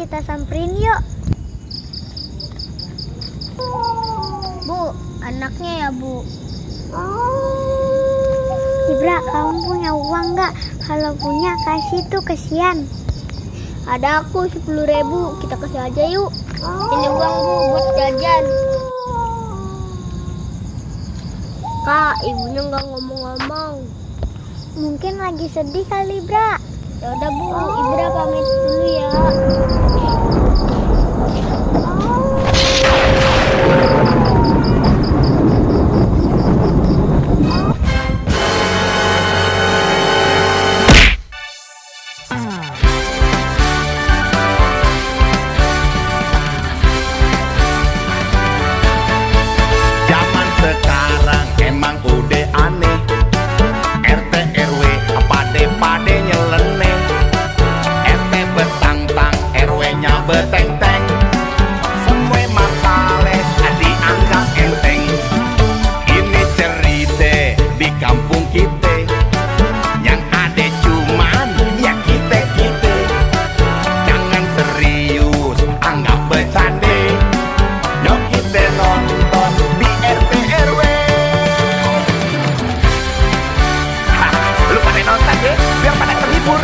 kita samperin yuk. Bu, anaknya ya Bu. Ibra, kamu punya uang nggak? Kalau punya kasih tuh, kesian. Ada aku 10.000, kita kasih aja yuk. Ini uang Bu buat jajan. Kak, ibunya nggak ngomong-ngomong. Mungkin lagi sedih kali, Bra. Ya udah Bu, Ibra pamit dulu ya. Zaman sekarang emang udah aneh. RT RW pade nyeleneh. RT betang-tang, RW-nya beteng-teng. Semua masalah dianggap enteng. Ini cerita di kampung kita. Yang ada cuman ya kita-kita. Jangan serius, anggap bercanda. Yuk kita nonton di RT RW. Lu pada nonton ya, biar pada terhibur,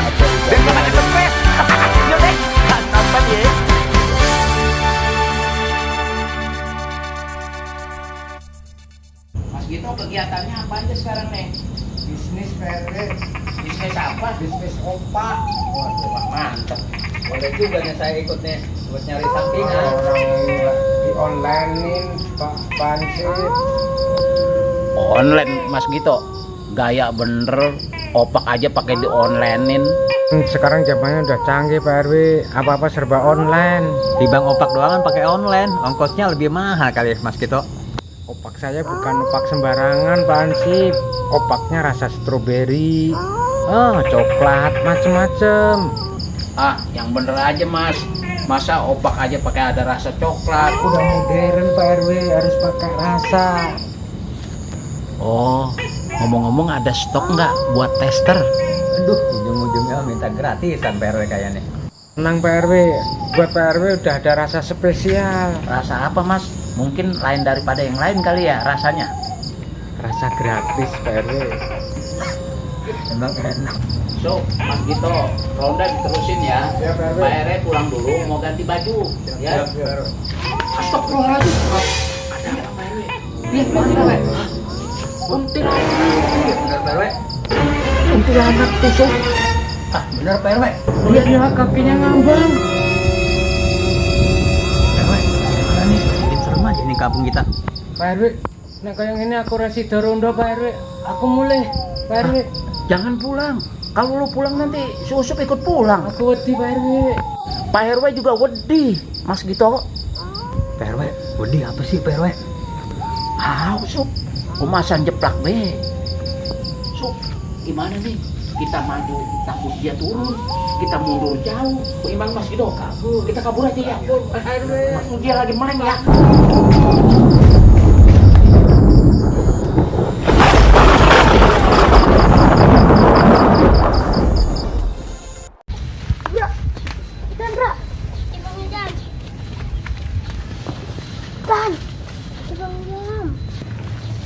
biar gak pada stres. Yuk deh, nonton ya. Mas Gito, kegiatannya apa aja sekarang nih? Bisnis PRW, Bisnis apa? bisnis opak. Waduh, mantep. Boleh juga nih saya ikut nih buat nyari sampingan. Orang di onlinein Pak Pansip. Online, Mas Gito. Gaya bener, opak aja pakai di onlinein. Sekarang zamannya udah canggih Pak RW, apa-apa serba online. Di bank opak doang kan pakai online, ongkosnya lebih mahal kali Mas Gito. Opak saya bukan opak sembarangan Pak Ansip. Opaknya rasa stroberi, coklat, macem-macem. Ah, yang bener aja Mas. Masa opak aja pakai ada rasa coklat? Udah modern Pak RW, harus pakai rasa. Oh, ngomong-ngomong ada stok nggak buat tester? Aduh, ujung-ujungnya minta gratisan PRW kayaknya. Tenang Pak RW, buat Pak RW udah ada rasa spesial. Rasa apa Mas? Mungkin lain daripada yang lain kali ya rasanya. Rasa gratis Pak RW. Emang enak. So, Mas Gito, ronda diterusin ya. Siap, Pak RW. Pak RW pulang dulu, mau ganti baju. Ya. Astagfirullahaladzim. Ada apa Pak RW? Lihat mana Pak? Kuntilanak. Bener PRW? Kuntilanak tusuk. Ah, bener PRW? Lihat ya kakinya ngambang. PRW, gimana nih? Bikin serem aja nih kampung kita. Pak RW, nek kayak gini aku rasido rondo Pak RW. Aku mulai Pak RW. Jangan pulang. Kalau lu pulang nanti si Usup ikut pulang. Aku wedi Pak RW. Pak RW juga wedi. Mas Gito. PRW, wedi apa sih PRW? Ah, Usup. Kemasan jeplak be. Sup, gimana nih? Kita maju takut dia turun. Kita mundur jauh. Bagaimana Mas Gito? Kabur. Kita kabur aja ya. Pak RW. Maksud dia lagi meleng ya. Bra, Ibang Jam. Tan, Ibang Jam.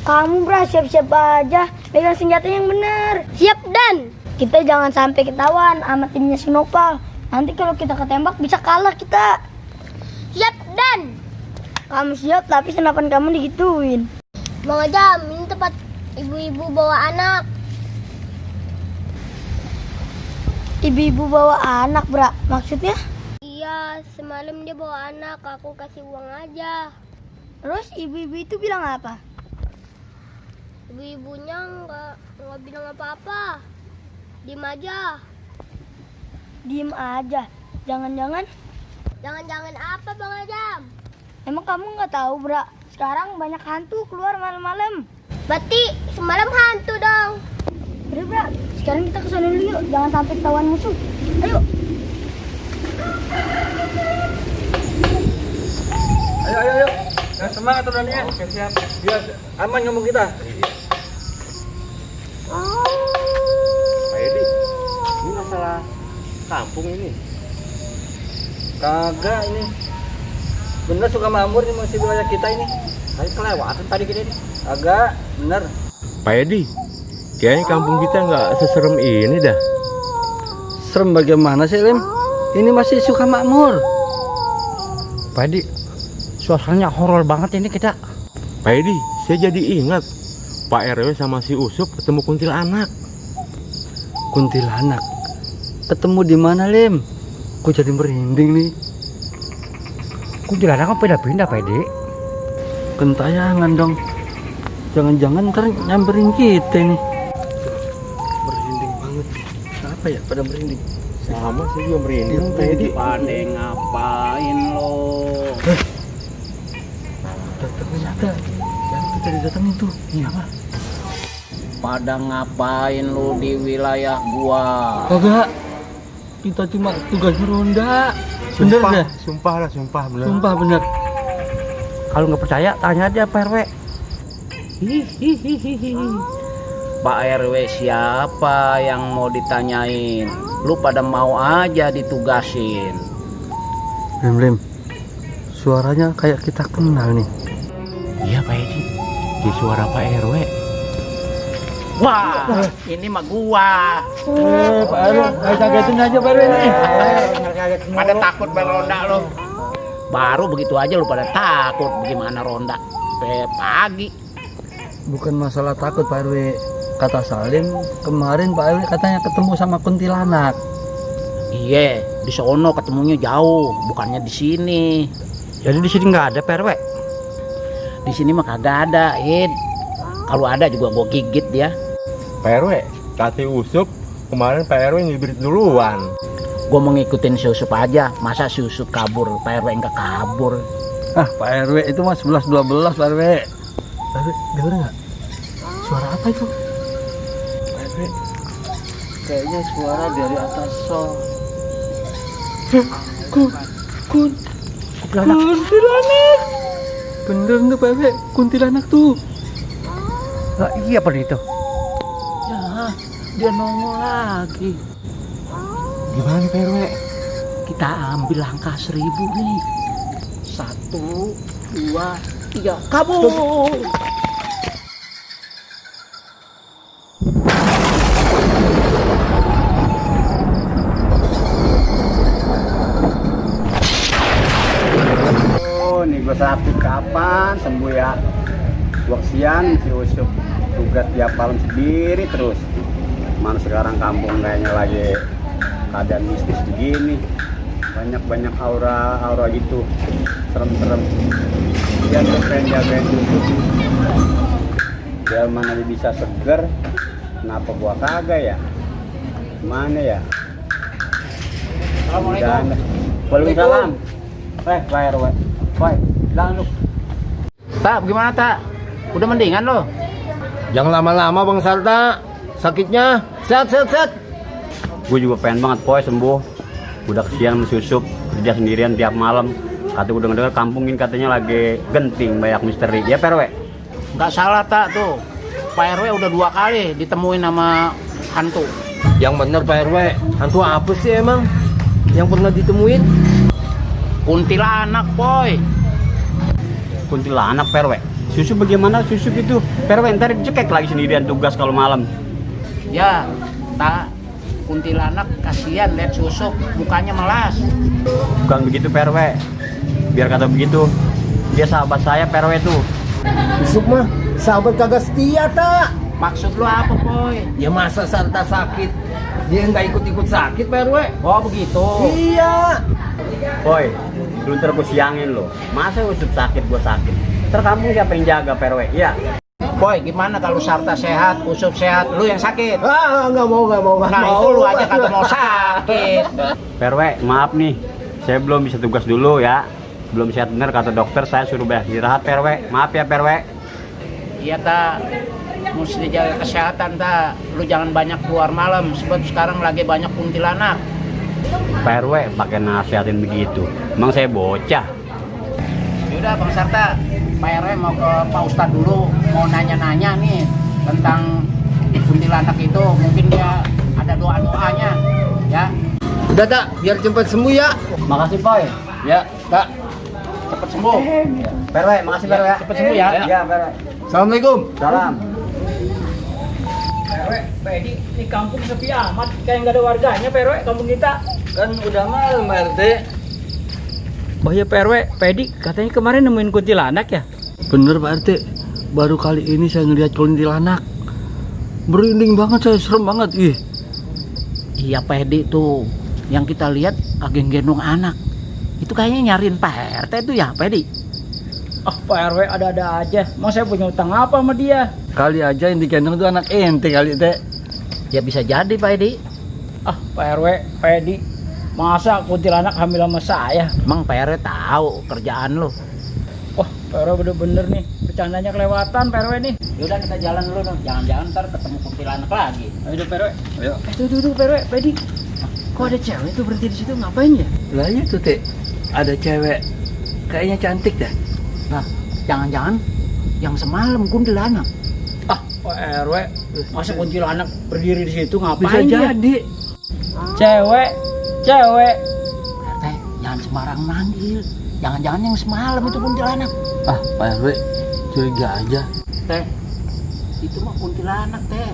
Kamu Bra, siap-siap aja. Pegang senjata yang benar. Siap Dan. Kita jangan sampai ketahuan sama timnya Sinopal. Nanti kalau kita ketembak bisa kalah kita. Siap Dan. Kamu siap tapi senapan kamu digituin. Bang Jam, ini tempat ibu-ibu bawa anak. Ibu-ibu bawa anak, Bra. Maksudnya? Iya, semalam dia bawa anak, aku kasih uang aja. Terus ibu-ibu itu bilang apa? Ibu-ibunya nggak bilang apa-apa. Diem aja. Diem aja. Jangan-jangan? Jangan-jangan apa Bang Ajam? Emang kamu nggak tahu, Bra? Sekarang banyak hantu keluar malam-malam. Berarti semalam hantu dong. Udah, Bra. Sekarang kita ke sana dulu yuk. Jangan sampai ketahuan musuh. Ayo. Ayo. Yang semangat orangnya. Oke, siap. Biar aman ngomong kita. Pak Edi, ini masalah kampung ini. Kagak ini. Bener suka makmur ini masih wilayah kita ini. Tadi kelewatan tadi gini nih. Agak bener. Pak Edi, kayaknya kampung kita nggak seserem ini dah. Serem bagaimana sih, Lim? Ini masih suka makmur. Pak Edi, suasananya horor banget ini kita. Pak Edi, saya jadi ingat Pak RW sama si Usup ketemu kuntilanak. Kuntilanak. Ketemu di mana, Lim? Kok jadi merinding nih? Kuntilanak kan pindah-pindah, Pak Edi. Gentayangan dong. Jangan-jangan ntar nyamperin kita nih. Merinding banget. Kenapa ya pada merinding? Sama sih juga merinding, Pak Edi. Pada ngapain lo? Ternyata yang kita didatengin tuh. Iya, Pak. Pada ngapain lo di wilayah gua? Kagak. Kita cuma tugas ronda. Bener dah. Sumpah bener. Sumpah bener. Kalau nggak percaya, tanya aja Pak RW. Pak RW siapa yang mau ditanyain? Lu pada mau aja ditugasin. Lim, suaranya kayak kita kenal nih. Iya Pak Edi, di suara Pak RW. Wah, ini mah gua. Pak RW, kagetin aja Pak RW nih. Pada takut beronda lo. Baru begitu aja lu pada takut. Bagaimana ronda sampai pagi? Bukan masalah takut Pak RW. Kata Salim, kemarin Pak RW katanya ketemu sama kuntilanak. Iya, di sono ketemunya jauh, bukannya di sini. Jadi di sini nggak ada Pak RW. Di sini mah kagak ada, Id. Kalau ada juga gua gigit dia. Pak RW, kasih Usup kemarin Pak RW ngibrit duluan. Gua mau ngikutin si Usup aja. Masa si Usup kabur, Pak RW enggak kabur. Ah, Pak RW itu mah 11-12 Pak RW. Pak RW, denger nggak? Suara apa itu? Pak RW, kayaknya suara dari atas sol. Kuntilanak. Bener tuh Pak RW, kuntilanak tuh. Iya Pak itu. Ya, dia nongol lagi. Gimana Pak RW? Kita ambil angka 1000 nih. 1, 2, 3, kabur. Oh, nih gue sakit kapan sembuh ya? Waksian si Usup tugas tiap malam sendiri terus. Mana sekarang kampung kayaknya lagi keadaan mistis begini. Banyak aura gitu, serem-serem. Dia tuh pengen jagain Usup. Biar mana dia bisa seger. Kenapa gua kagak ya? Mana ya? Assalamualaikum. Waalaikumsalam. Pak RW. Bilang lu. Tak, gimana tak? Udah mendingan lo? Jangan lama-lama Bang Sarta. Sakitnya. Set. Gue juga pengen banget Poy sembuh. Udah kesian sama si Usup, kerja sendirian tiap malam. Kata gue denger kampung ini katanya lagi genting banyak misteri. Ya Pak RW? Nggak salah tak tuh. Pak RW udah 2 kali ditemuin sama hantu. Yang bener Pak RW. Hantu apa sih emang? Yang pernah ditemuin? Kuntilanak, Boy. Kuntilanak Pak RW. Susu bagaimana susu itu? Pak RW ntar dicekek lagi sendirian tugas kalau malam. Ya, tak. Kuntilanak kasihan lihat susuk, mukanya melas. Bukan begitu Pak RW. Biar kata begitu, dia sahabat saya Pak RW tuh. Usup mah sahabat kagak setia tak. Maksud lu apa, Boy? Ya masa Sarta sakit dia nggak ikut-ikut sakit Pak RW? Oh, begitu. Iya. Boy, lu ntar gue siangin lo. Masa Usup sakit gue sakit? Ntar kamu siapa yang jaga Pak RW? Iya. Boy, gimana kalau Sarta sehat, Usup sehat, lu yang sakit? Nggak mau. Nah, itu lu aja kata mau sakit. Pak RW, maaf nih. Saya belum bisa tugas dulu ya. Belum sehat bener kata dokter, saya suruh istirahat Pak RW. Maaf ya Pak RW. Iya, tak. Mesti jaga kesehatan, tak. Lu jangan banyak keluar malam, sebab sekarang lagi banyak kuntilanak. Pak RW pakai nasihatin begitu. Emang saya bocah. Yaudah, Bang Sarta, Pak RW mau ke Pak Ustadz dulu, mau nanya-nanya nih tentang kuntilanak itu. Mungkin dia ada doa-doanya, ya. Udah tak, biar cepat sembuh ya. Makasih Pak. Ya, Kak. Cepat sembuh. Pak RW, makasih Pak RW ya. Cepat sembuh ya. Ya, Pak RW. Assalamualaikum. Salam. PRW, Pak Edi, ini kampung sepi amat, kayak nggak ada warganya PRW, kampung kita. Kan udah malam Pak RT. Oh iya PRW, Pak Edi, katanya kemarin nemuin kuntilanak ya? Bener Pak RT. Baru kali ini saya ngelihat kuntilanak. Merinding banget saya, serem banget. Ih. Iya Pak Edi tuh, yang kita lihat agen gendong anak. Itu kayaknya nyariin Pak RT tuh ya Pak Edi. Oh Pak RW ada-ada aja, mau saya punya utang apa sama dia? Kali aja yang digendong itu anak ente kali teh. Ya bisa jadi Pak Edi. Ah Pak RW, Pak Edi, masa kuntilanak hamil sama saya? Emang Pak RW tahu kerjaan lo. Wah Pak RW bener-bener nih, bercandanya kelewatan Pak RW nih. Yaudah kita jalan dulu dong, jangan-jangan ntar ketemu kuntilanak lagi. Ayo Pak RW. Ayo. Tuh Pak RW, Pak Edi. Kok ada cewek tuh berhenti di situ ngapain ya? Lah iya tuh teh. Ada cewek kayaknya cantik dah. Nah, jangan-jangan yang semalam kuntilanak. Ah Pak RW, masa kuntilanak berdiri di situ Bisa ngapain dia? jadi. Cewek. RT, jangan sembarang manggil. Jangan-jangan yang semalam itu kuntilanak. Ah, Pak RW curiga aja. Teh, itu mah kuntilanak teh.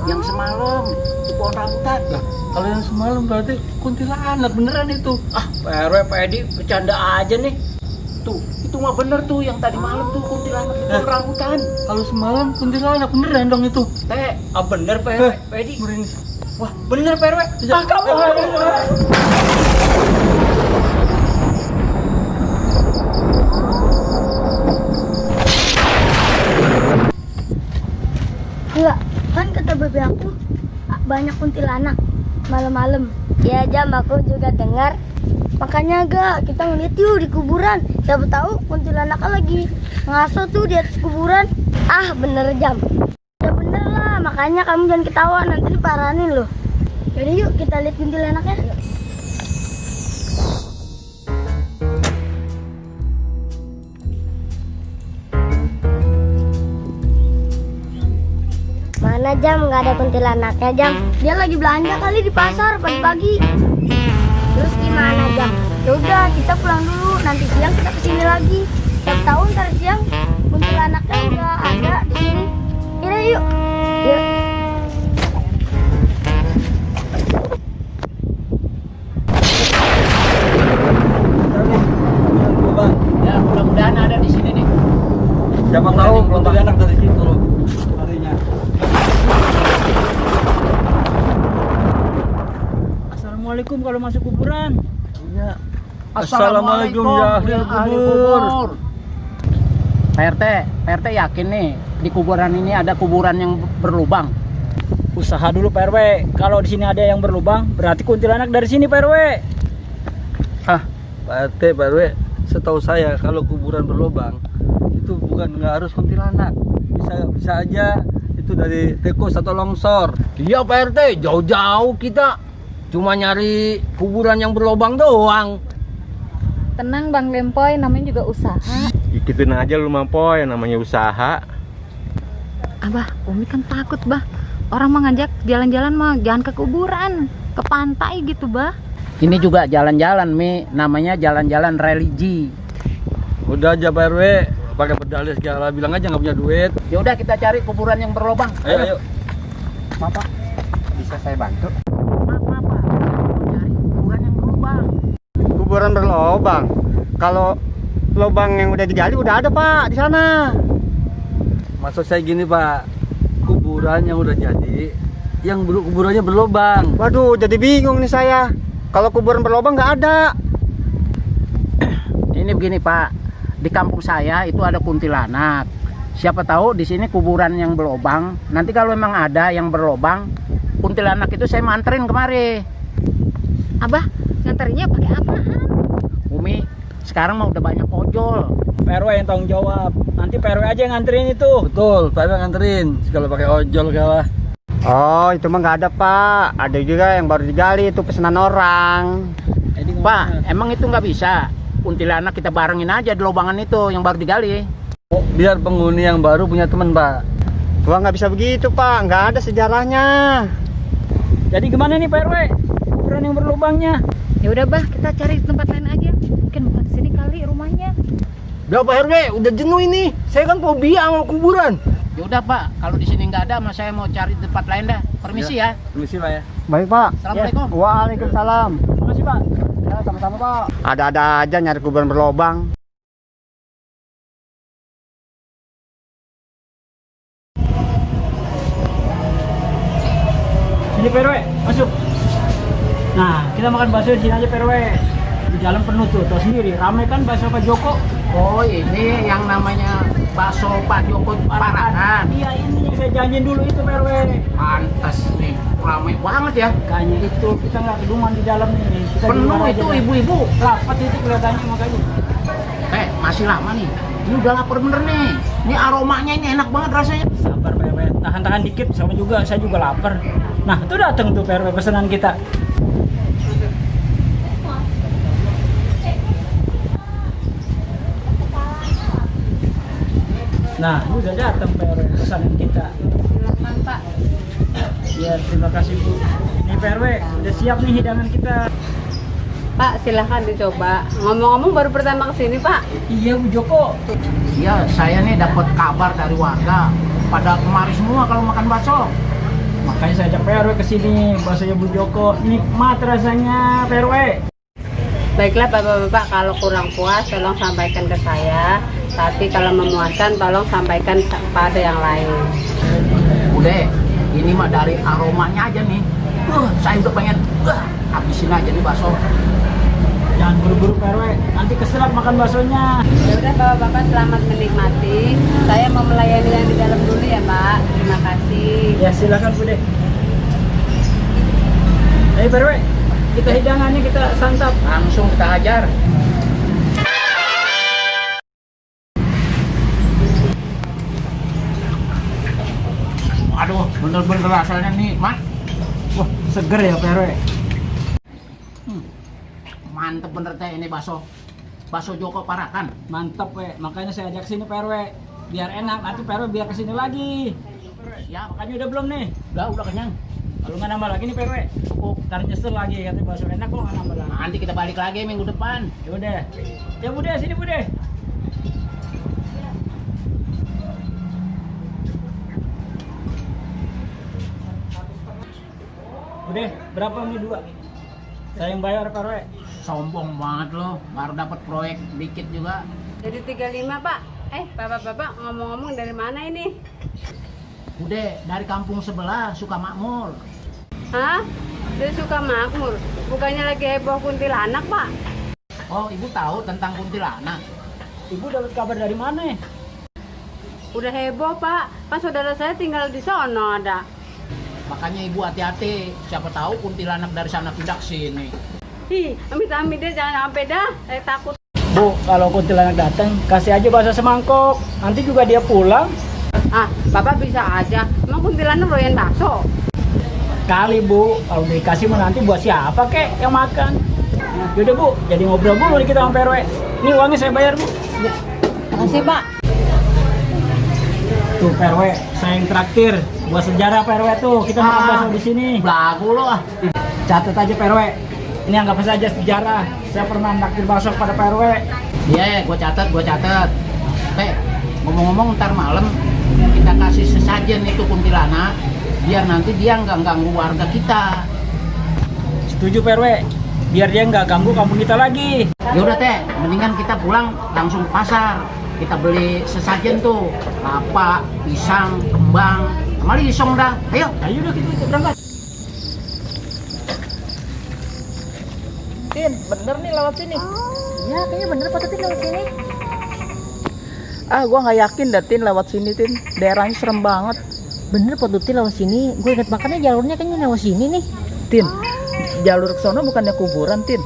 Yang semalam di pohon rambutan. Lah, kalau yang semalam berarti kuntilanak beneran itu. Ah Pak RW, Pak Edi bercanda aja nih. Tuh, itu mah bener tuh yang tadi malam tuh kuntilanak di pohon rambutan. Kalau semalam kuntilanak beneran dong itu. Teh, Ah bener Pak RW, Pak Edi. Merinding. Wah bener Pak RW. Ah kamu. Enggak, kan kata babe aku banyak kuntilanak malam-malam. Ya jam aku juga dengar. Makanya gak kita ngeliat yuk di kuburan. Siapa tahu kuntilanak lagi ngaso tuh di atas kuburan. Ah bener jam. Ya bener lah, makanya kamu jangan ketawa nanti diparanin loh. Jadi yuk kita lihat kuntilanaknya. Mana jam nggak ada kuntilanaknya jam? Dia lagi belanja kali di pasar pagi-pagi. Terus gimana jam? Ya udah kita pulang dulu. Nanti siang kita kesini lagi. Tiap tahun ntar siang kuntilanaknya udah ada di sini. Yaudah yuk. Yuk. ya mudah-mudahan ada di sini nih. Siapa tahu kuntilanak dari situ loh. Harinya. Assalamualaikum kalau masuk kuburan. Iya. Assalamualaikum ya ahli kubur. Pak RT yakin nih di kuburan ini ada kuburan yang berlubang. Usaha dulu Pak RW. Kalau di sini ada yang berlubang, berarti kuntilanak dari sini Pak RW. Ah, Pak RT, Pak RW, setahu saya kalau kuburan berlubang itu bukan nggak harus kuntilanak. Bisa aja itu dari tikus atau longsor. Iya Pak RT, jauh-jauh kita cuma nyari kuburan yang berlubang doang. Tenang Bang Lempoy, namanya juga usaha. Ikutin aja lu Mampoy, namanya usaha. Abah, Umi kan takut bah. Orang mau ngajak jalan-jalan mah jangan ke kuburan, ke pantai gitu bah. Ini juga jalan-jalan Mi, namanya jalan-jalan religi. Udah aja Pak RW, pakai berdalih segala, bilang aja nggak punya duit. Ya udah kita cari kuburan yang berlubang. Ayo. Maaf Pak, Bisa saya bantu? maaf Pak. Mau cari kuburan yang berlubang. Kuburan berlobang. Kalau lubang yang udah digali udah ada Pak di sana. Maksud saya gini Pak, kuburan yang udah jadi, yang kuburannya berlubang. Waduh, jadi bingung nih saya. Kalau kuburan berlobang nggak ada. Ini begini Pak, di kampung saya itu ada kuntilanak. Siapa tahu di sini kuburan yang berlubang. Nanti kalau memang ada yang berlubang, kuntilanak itu saya manterin kemari. Abah, nganterinnya pakai apaan? Umi, sekarang mah udah banyak ojol. Pak RW yang tanggung jawab. Nanti Pak RW aja yang nganterin itu. Betul, Pak RW nganterin. Kalau pakai ojol kalah. Oh, itu mah nggak ada Pak. Ada juga yang baru digali itu pesanan orang. Pak, emang itu nggak bisa? Kuntilanak kita barengin aja di lubangan itu yang baru digali. Biar penghuni yang baru punya teman Pak. Wah, nggak bisa begitu Pak. Nggak ada sejarahnya. Jadi gimana nih Pak RW? kuburan yang berlubangnya. Ya udah bah, kita cari tempat lain aja. Mungkin bukan di sini kali rumahnya. Udah Pak RW, udah jenuh ini. Saya kan fobia sama kuburan. Ya udah Pak, kalau di sini nggak ada, mas saya mau cari tempat lain dah. Permisi ya. Permisi Pak ya. Baik Pak. Assalamualaikum. Waalaikumsalam. Makasih Pak. Ya sama-sama Pak. Ada-ada aja nyari kuburan berlobang. Sini PRW, masuk. Nah, kita makan bakso di sini aja PRW. Di jalan penuh tuh, tau sendiri. Ramai kan bakso Pak Joko. Oh ini yang namanya bakso Pak Joko Parakan. Iya ini yang saya janjiin dulu itu PRW. Pantas nih, ramai banget ya. Kayaknya itu kita nggak keduman di dalam nih. Kita di Penuh luar aja itu dah. ibu-ibu. Rapat itu kelihatannya makanya. Masih lama nih. Ini udah lapar bener nih. Ini aromanya ini enak banget rasanya. Sabar PRW, tahan-tahan dikit. Sama juga, saya juga lapar. Nah, itu datang tuh PRW pesanan kita. Nah, ini udah datang PRW pesanan kita. Silakan Pak. Ya, terima kasih Bu. Ini PRW, udah siap nih hidangan kita. Pak, silahkan dicoba. Ngomong-ngomong baru pertama kesini Pak. Iya Bu Joko. Ya, saya nih dapat kabar dari warga. Pada kemari semua kalau makan bakso. Makanya saya ajak PRW ke sini, baksonya Bu Joko. Nikmat rasanya PRW. Baiklah Bapak-bapak, kalau kurang puas tolong sampaikan ke saya. Tapi kalau memuaskan tolong sampaikan pada yang lain. Udah, ini mah dari aromanya aja nih. Saya udah pengen habisin aja nih bakso. Jangan buru-buru PRW, nanti keselak makan baksonya. Ya udah Bapak-bapak, selamat menikmati. Saya mau melayani yang di dalam dulu ya Pak. Terima kasih. Ya silakan Bu deh. Ayo PRW, kita hidangannya kita santap. Langsung kita hajar. Aduh, bener-bener rasanya nih, Mat. Wah, seger ya PRW. Mantep bener teh ini bakso. Bakso Joko Parakan. Mantap we, makanya saya ajak sini PRW. Biar enak, nanti PRW biar kesini lagi. Ya, Makannya udah belum nih? udah kenyang. Kalau nggak nambah lagi nih PRW, cukup. Ntar nyesel lagi, katanya bakso enak kok nggak nambah lagi. Nanti kita balik lagi minggu depan. Ya udah. Ya Bu deh, sini Bu deh. Udah, berapa nih dua? Saya yang bayar PRW. Sombong banget lo, baru dapat proyek dikit juga. Jadi 35 Pak. Bapak-bapak ngomong-ngomong dari mana ini? Udah dari kampung sebelah Sukamakmur. Hah? Dia suka makmur. Bukannya lagi heboh kuntilanak Pak? Oh, ibu tahu tentang kuntilanak? Ibu dapat kabar dari mana? Udah heboh Pak. Kan saudara saya tinggal di sono ada. Makanya ibu hati-hati. Siapa tahu kuntilanak dari sana pindah ke sini. Hi, amit-amit deh jangan sampai dah. Saya takut. Bu, kalau kuntilanak datang, kasih aja bakso semangkok. Nanti juga dia pulang. Ah, Bapak bisa aja. Emang kuntilanak doyan bakso? Kali Bu, kalau dikasih mah nanti buat siapa kek yang makan. Yaudah Bu, jadi ngobrol dulu nih kita sama PRW. Ini uangnya saya bayar Bu. Makasih Pak. Tuh PRW, saya yang traktir. Buat sejarah PRW tuh, kita makan bakso di sini. Belagu lo ah. Catat aja PRW. Ini anggap saja sejarah. Saya pernah traktir bakso pada PRW. Iya, gua catat. Ngomong-ngomong ntar malam kita kasih sesajen itu kuntilanak. Biar nanti dia nggak ganggu warga kita. Setuju PRW. Biar dia nggak ganggu kampung kita lagi. Ya udah teh, mendingan kita pulang langsung ke pasar. Kita beli sesajen tuh, kelapa, pisang, kembang, sama lisong dah. Ayo. Ayo udah kita berangkat. Tin, bener nih lewat sini. Iya, kayaknya bener Pak Tin lewat sini. Ah, gua nggak yakin dah Tin lewat sini Tin. Daerahnya serem banget. Bener Pak Tuti lewat sini. Gue inget makanya jalurnya kayaknya lewat sini nih. Tin, jalur ke sono bukannya kuburan Tin.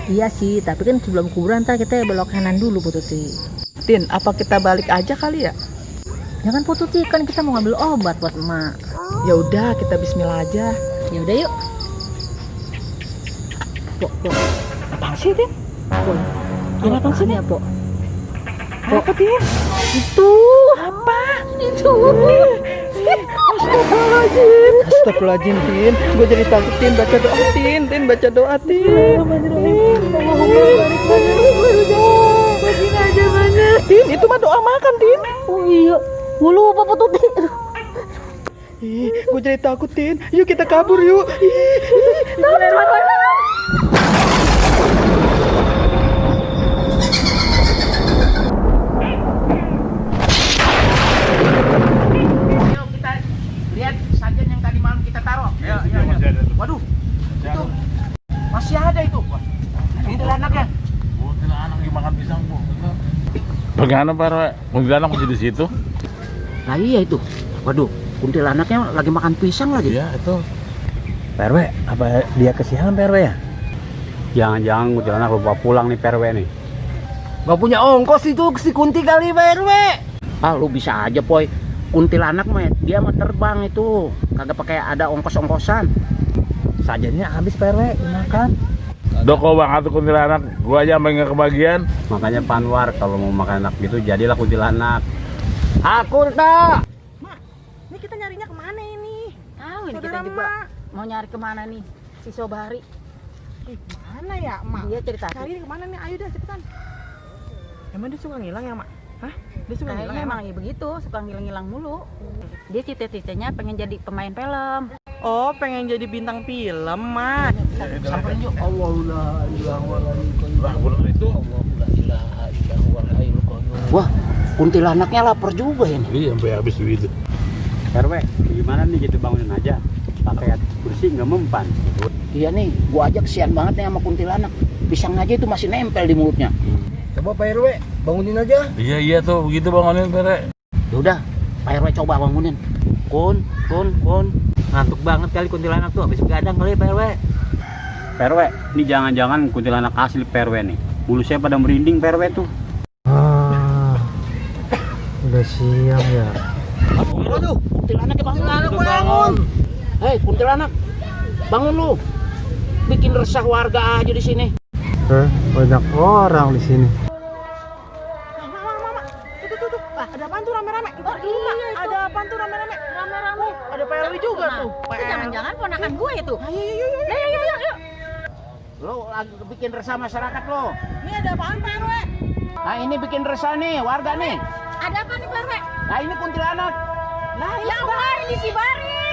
Iya sih, tapi kan sebelum kuburan ntar kita belok kanan dulu Pak Tuti. Tin, apa kita balik aja kali ya? Jangan Pak Tuti, kan kita mau ngambil obat buat emak. Ya udah, kita bismillah aja. Ya udah yuk. Pok. Apaan sih Tin? Pok. Ada apaan sih Ya, Pok. Apa Tin? Itu apa? Itu. Astagfirullahaladzim. Astagfirullahaladzim, Tin. Gue jadi takut, Tin. Baca doa, Tin. Tin, baca doa, Tin. Tin, itu mah doa makan, Tin. Oh iya, gue lupa Pak Tuti. Ih, gue jadi takut, Tin. Yuk kita kabur, yuk. Ayo kita lihat sajian yang tadi malam kita taruh. Ya. Waduh, itu masih ada itu. Wah, kuntilanaknya. Kuntilanak dimakan pisang, Bu. Bagaimana Pak RW? Kuntilanak masih di situ? Nah iya itu. Waduh, kuntilanaknya lagi makan pisang lagi. Iya, itu. Pak RW, apa dia kesiangan Pak RW ya? Jangan-jangan kuntilanak lupa pulang nih Pak RW nih. Gak punya ongkos itu si Kunti kali, Pak RW. Ah, lu bisa aja, Poy. Kuntilanak mah dia mah terbang itu. Kagak pakai ada ongkos-ongkosan. Sajennya habis Pak RW, dimakan. Doko banget tuh kuntilanak. Gua aja sampai nggak kebagian. Makanya Panwar kalau mau makan enak gitu jadilah kuntilanak. Akur tak? Ini kita nyarinya kemana ini? Tahu ini kita Saudara juga Mak. mau nyari kemana nih si Sobari. Mana ya, Mak? Dia cerita. Cari kemana nih? Ayo dah cepetan. Emang dia suka ngilang ya, Mak? Hah? Dia suka ngilang Kayaknya ya, Mak? emang ya begitu, suka ngilang-ngilang mulu. Dia cita-citanya pengen jadi pemain film. Oh, pengen jadi bintang film, Mak. Sampai yuk. Wah, kuntilanaknya lapar juga ini. Iya, sampai habis duit. RW, gimana nih gitu bangunin aja? Pakai kursi nggak mempan. Iya nih, gua aja kesian banget nih sama kuntilanak. Pisang aja itu masih nempel di mulutnya. Coba Pak RW, bangunin aja. Iya tuh, begitu bangunin Pak RW. Yaudah, Pak RW coba bangunin. Kun. Ngantuk banget kali kuntilanak tuh, habis begadang kali Pak RW. Pak RW, ini jangan-jangan kuntilanak asli Pak RW nih. Bulu saya pada merinding Pak RW tuh. Udah siang ya. Aduh, kuntilanak bangun. Hei, kuntilanak. Bangun lu. Bikin resah warga aja di sini. Banyak orang di sini. Mama. Tuh. Ada apaan tuh rame-rame? Ntar dulu, Mak. Ada apaan tuh rame-rame? Rame-rame. Ada Pak RW juga tuh. Itu jangan-jangan ponakan gue itu. Ayo. Yuk. Lo lagi bikin resah masyarakat lo. Ini ada apaan, Pak RW? Nah ini bikin resah nih warga nih. Ada apa nih Pak RW? Nah ini kuntilanak. Nah, Ya Allah, ini si Bari.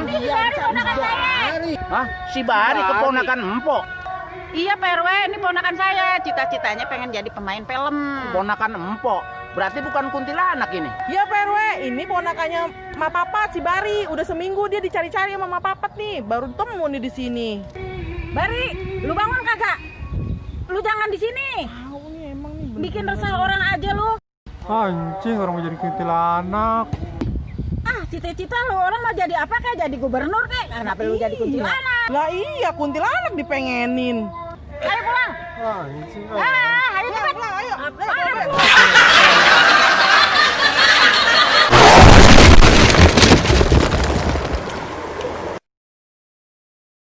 Ini si Bari ponakan saya. Hah? Si Bari keponakan empok. Iya Pak RW, ini ponakan saya. Cita-citanya pengen jadi pemain film. Ponakan empok. Berarti bukan kuntilanak ini. Iya Pak RW, ini ponakannya Ma Papat si Bari. Udah seminggu dia dicari-cari sama Ma Papat nih. Baru temu nih di sini. Bari, lu bangun kagak? Lu jangan di sini. Tahu nih emang nih. Bikin resah orang aja lu. Anjing, orang mau jadi kuntilanak. Ah, cita-cita lu orang mau jadi apa kayak jadi gubernur kayak. Kenapa lu jadi kuntilanak? Lah iya, kuntilanak dipengenin. Ayo pulang. Anjing. Ayo cepat. Ayo. Ayo.